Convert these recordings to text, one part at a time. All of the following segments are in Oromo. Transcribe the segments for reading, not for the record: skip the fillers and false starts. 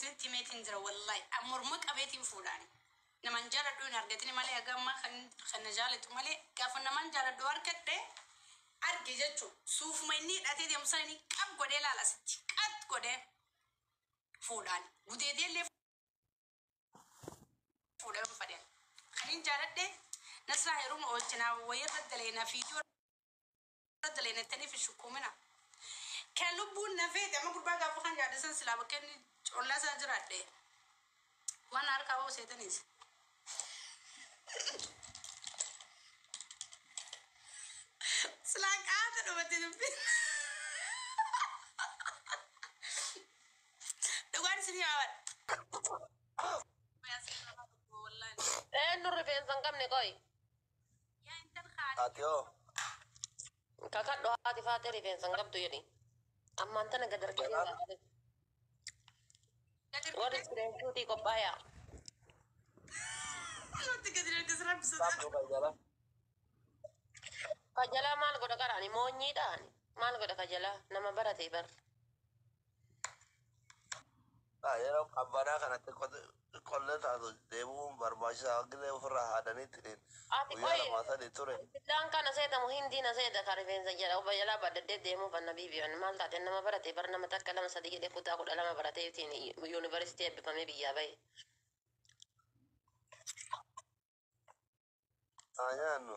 isinitti himeetiin jira wallahi. An morma qabeetiin fuudhaani. Naman jaaladhu hin argatini malee haga ammaa kan kan na jaalatu malee gaafa naman jaaladhu argadhe arge jechu suufuma inni hidhatee deemu sana inni qab godhee laala asitti qat godhee fuudhaan gudeedee illee fuudha yoon fadhe kan hin jaaladhe nasraa heeruma oolchinaa wayirra daleena fiidiyoo irra daleena ittaniif hin shukkuumina kan lubbuun na feete amma gurbaa gaafa kan jaadhe san silaa bakka inni ollaa isaa jiraadhe waan harkaa ba'u seetaniis. Silaa qaata dhumatti dubbiin. Dhugaan isin himaa bara. Eenyu rifeensa hin qabne qoy. Yaa intal haadha. Ati hoo? Kakadhu haati faatee rifeensa hin qabdu jedhi. Ammaan tana gad harkisee Jalaan gaafate. Gad Warri hirkisee. iskireensuutii qophaayaa. Nutti gadi hirkisee rabbi sodaadhu. qabdu kan jala. Kajalaa maal godha qaraani moonyiidha ani. Maal godha kajalaa nama barate bar. Ah, yeroo qabbanaa kana xiqqollee taatu deemuun barbaachisaa gisee ofirraa haadanii ittiin Ati guyyaa qoy lamaa sadii ture. billaan kana seetamu hindii na seeta ka rifeensa jedha obba jalaa baddadee deemuuf anna biibi maal taate nama barate bar nama takka lama sadii jedhee kutaa 12 baratee ittiin yuunivarsiitii eebbifamee biyyaa bahe. Haa nyaannu.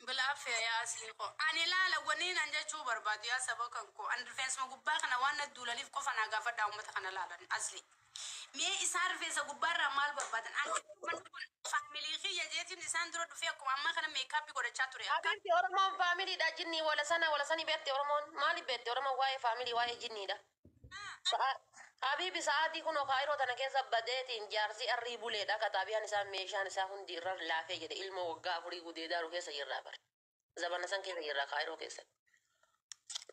Bilaafiya yaa aslii koo. Ani laala waniin an jechuu barbaadu yaa saba kan koo an rifeensuma gubbaa kana waan na duulaniif qofa naa gaafadhaa ummata kana laalan asli. Mee isaan rifeensa gubbaa irraa maal barbaadan an manni kun faamilii kiyya jeetiin isaan dura dhufee akkuma ammaa kana meekaappii godhachaa ture akka Habiibti Oromoon faamiliidha jinnii wala sana wala sani beekti Oromoon maaliif beekti Oromoon waa'ee faamilii waa'ee jinniidha. Habiibi sa'aatii kunoo kaayiroo tana keessa badeetiin jaarsi arrii buleedha ka xaabiyaan isaa meeshaan isaa hundi irra laafee jedhe ilmoo waggaa afurii gudeedaaru keessa jirraa bar. Zabana san keessa jirraa kaayiroo keessatti.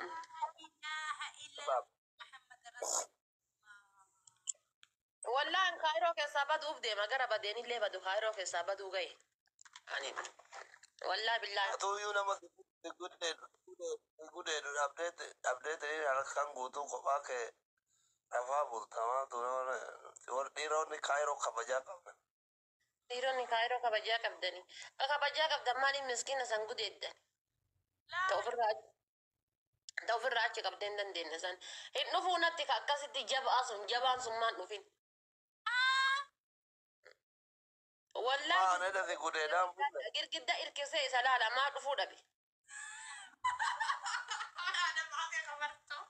Laa ilaaha illallah Muhammad Rasulullah. Wallaan kaayiroo keessaa baduuf deema gara badeenillee badu kaayiroo keessaa baduu gahe. Ani wallaa billaahi. Atuyyuu nama si gudeedu si gudeedu dhabdeeti dhabdeeti halkan guutuu kophaa kee rafaa bulta maaltu nama dhiironni kaayiroo kabajaa qabna. Dhiironni kaayiroo kabajaa qabdani. Ka kabajaa qabdan maaliif miskiina san gudeeddan? Ta Laa ofirraa ta ofirraa achi qabdee hin dandeenye san. Hin dhufuu natti ka akkasitti jabaa sun jabaan sun maan dhufin. Wallaahi Waan edda si gudeedaan bulle. girgidda irkisee isa laala maa dhufuu dhabe. Haadha baatee qabartoo.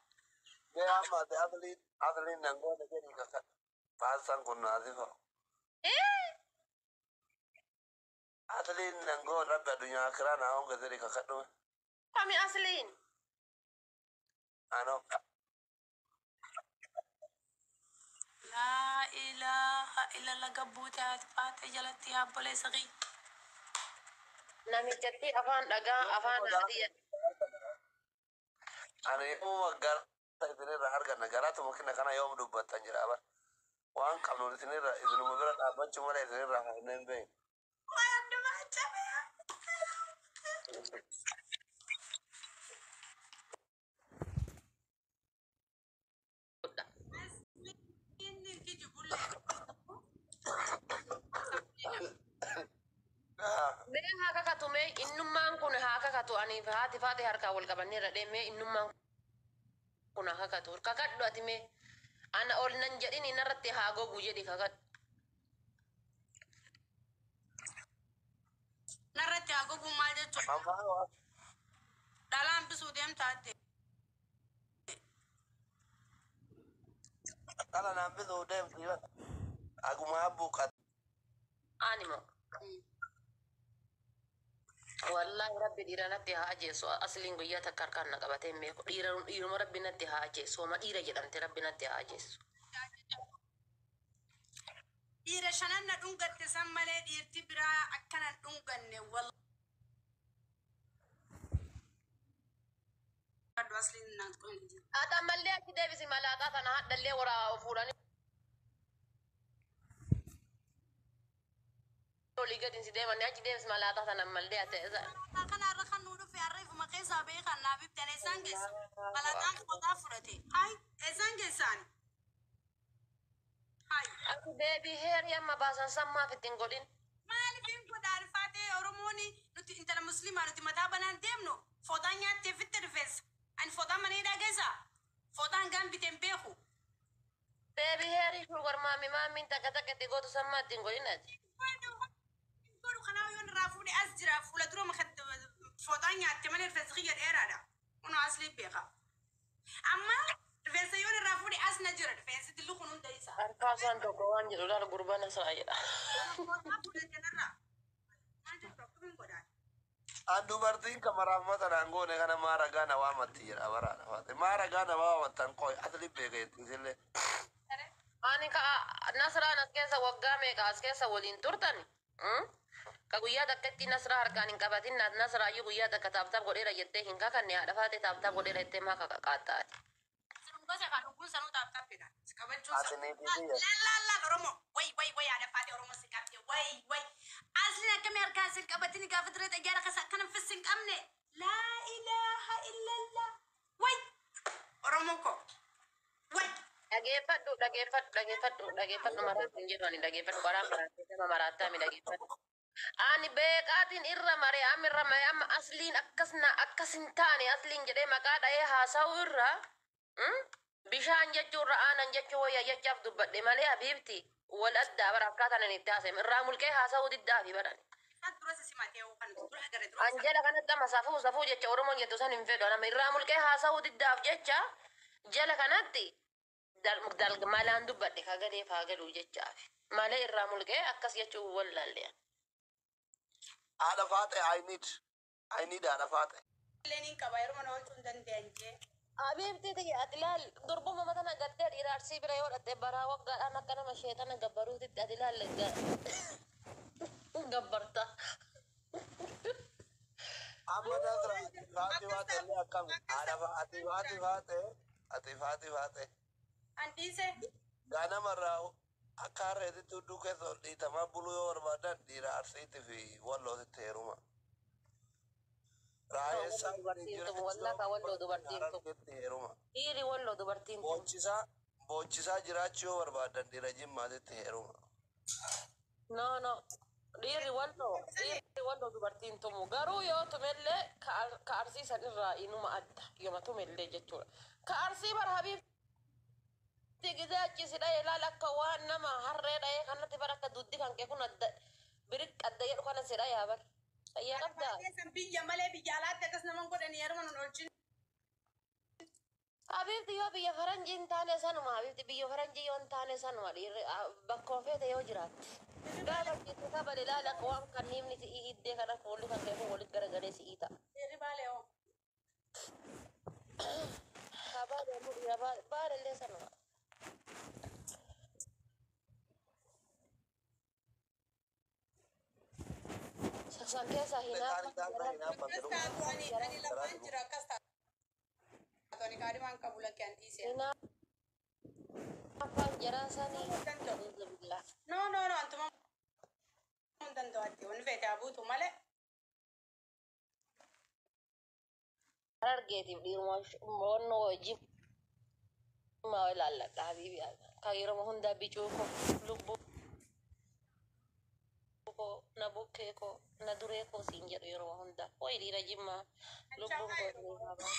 Mee amma ati asliin asliin nan goone jedhii kakadhu. Baasaan kun naasifa. Asliin nan goone rabbi addunyaa akiraa naa honga jedhii kakadhu. Kami asliin? Anoo. Laa ilaaha illallah gabbuu taate baatee jalatti yaa obboleessa kiyya. Namichatti afaan dhagaa afaan haadhii. Ani yoomuma gara isinirra arganna garaatuma kina kana yoom dubbattan jira bar. Waan qabnu isinirra isinuma bira dhaabbachuu malee isinirra hafnee hin beeknu. Waan addumaa cabee. Asliin kijibullee. Mee haa kakatu mee innummaan kun haa kakatu ani haati faate harkaa wal qabanneerra dhee mee innummaan kun haa kakatu kakadhu ati mee ana ol nan jedhini narratti haa gogu jedhi kakadhu. Narratti haa gogu maal jechuudha? Ammaa waan Dhalaa hambisuu deemta adde. dhala naan bituu deemti bara. Aguma abbuuqat. Ani moo wallaahi rabbi dhiira natti haa ajeessu asliin guyyaa takka harkaan na qabatee hin beeku dhiira dhiiruma rabbi natti haa ajeessu homa dhiira jedhamte rabbi natti haa ajeessu. Dhiira shanan na dhungatte san malee dhiirti biraa akkana hin dhunganne wallahi asliin naan dhunganne. Ati ammallee achi deebisi malaaxaa tana hadhallee waraa fuudhanii olii gadi si deemanii achi deebisi malaaxaa tana ammallee ati. Malaaxaa kana har'a kan nuu dhufe har'a ifuma keessaa bahee kan naaf ibtan eessaan geessa? Malaaxaan qotaa fudhate. Hayi eessaan geessaani? Ati baby hair amma baasan sammaaf ittiin godhin. Maaliif hin godha alfaatee Oromoon nuti intala musliimaa nuti mataa banaan deemnu fooxaan nyaattee fitte rifeensa. Ani fooxaan mana hidhaa keessa fooxaan gaan biteen beeku. Baby hair sugar mommy maammiin takka takka itti gootu sammaa ittiin godhin ati. Godhu kanaaf yoon irraa fuudhe as jira fuula dura fooxaan nyaatte malee rifeensi kiyya dheeraadha. Kun aslii beeka. Amma rifeensa yoon irraa fuudhe as na jira rifeensi dillu kun hunda isa. Harkaa isaan tokko waan jedhu laal gurbaan asaa jedha. Fooxaa fuudhe kanarraa. Maal jechuudha akkamiin godhaan? An dubartiin kamaraaf mata naan goone kana maara gaana waamatti jedha baraadha faate. Maara gaana waamattan qoy asli beekeetti isillee. Ani ka Nasraan as keessa waggaa meeqa as keessa waliin turtan? Ka guyyaa takkatti Nasraa harkaan hin qabatin Nasraayyuu guyyaa takka tap tap godheera jettee hin kakanne haadha faate tap tap godheera jettee maa qaqaxxaati. Gosa kan dhugguun sanuu tap tapidha. Qabachuun Ati niitii biyya. Laal laal Oromoo. Way way way haadha faate Oromoo si qabde. Way way. Asliin akkamii harkaan sin qabatini gaafa diree xayyaara keessa akkana fis hin qabne. Laa ilaaha illallah. Way. Oromoo ko. Way. Dhageeffadhu dhageeffadhu dhageeffadhu dhageeffadhu maraatti hin jedhu ani dhageeffadhu karaa maraatti nama maraattaa mi dhageeffadhu. Ani beekaatiin irra maree amma irra maree amma asliin akkas na akkas hin taane asliin jedhee maqaa dha'ee haasa'u irra bishaan jechuu irra aanan jechuu wayya jechaaf dubbadhe malee habiibti wal addaa bara akkaataan ani itti haasa'e irraa mulqee haasa'uu diddaa fi barani. Isaan dura si simatee kan dura agarre dura. An jala kanatti amma safuu safuu jecha Oromoon jettu san hin fedhu nama irraa mulqee haasa'uu diddaaf jecha jala kanatti dal malaan dubbadhe ka galee faa galuu jechaaf malee irraa mulqee akkas jechuu wallaalle. Haadha faate I need. I need haadha faate. Illeen hin qaba yeroo mana oolchuu hin danda'an jee. Habiibti tiyya ati laal durbuma matana gattee dhiira arsii bira yoo dhatte baraa waggaadhaan akka nama sheexana gabbaruutitti ati laal gabbarta. Amma Nasra ati faati faate illee akkami? Haadha ati faati faate ati faati faate. Andiise. Ganamarraa akka harreetitti hudduu keessa ol dhiitamaa buluu yoo barbaadan dhiira arsiitti fi wallootitti heeruma. Raayessaa Dubartiin tun wallaa walloo dubartiin tun. Harargeetti heeruma. Dhiirri walloo dubartiin tun. Boonchisaa boonchisaa jiraachuu yoo barbaadan dhiira jimmaatitti heeruma. No no. Dhiirri walloo dubartiin tumu garuu yoo tumellee ka arsii san irraa inuma adda yooma tumellee jechuudha. Ka arsii bara habiibti gizee achi si dha'e ilaal akka waan nama harree dha'ee kanatti bara akka duddi kan kee kun adda biriq adda jedhu kana si dha'e bar. Fayyaa qabdaa? Keessan biyya malee biyya alaatti akkas nama godhani yeroo mana oolchin. Habiibti yoo biyya faranjii hin taane sanuma habiibti biyya faranjii yoo hin taane sanuma dhiirri bakka feete yoo jiraatte. Gaafa jitu kabale ilaala akka waan kanniifni si'ii hiddee kana fuulli kan kee kun walitti garagalee si'ii ta'a. Dhiirri baalee hoo. Ka baale immoo dhiira baalellee sanuma. San keessaa Kaan hinaafa isaan hinaaffate Akkas dhufu. taatu ani ani lafaan jira akkas taatu ani kaadhimaan qabu lakkee an dhiisee. Hinaafaan jaraa sanii. Danda'u. Alhamdulillah. No no no antuma hin danda'u ati wanni feete haa buutu malee. Harargeetiif dhiiruma onnoo jimmaa ilaalladha habiibi. Ka yeroo hundaa bicuu koo lubbuu koo na bukkee koo na duree koo siin jedhu yeroo hundaa. Wayi dhiira jimmaa lubbuun koo dhiiraa ba'a.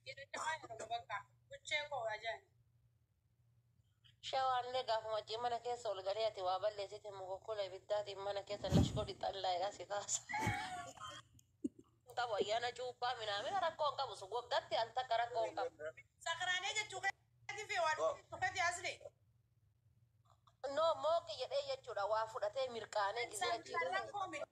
Dhiirri yeroo bakka buchee koo ajaan. Shawaallee gaafuma achi mana keessa ol galee ati waa balleessite mokokkola ibiddaatiin mana keessa lash godhi xallaa'edha si kaasa. Qabu ayyaana cuuphaa minaamina rakkoo hin qabu sun waggaatti al takka rakkoo hin qabu. Sakaraanee jechuu keetii fi waa dhuguu keetii asli. No mooqi jedhee jechuudha waa fudhatee mirqaanee gisee achi Rakkoo miti.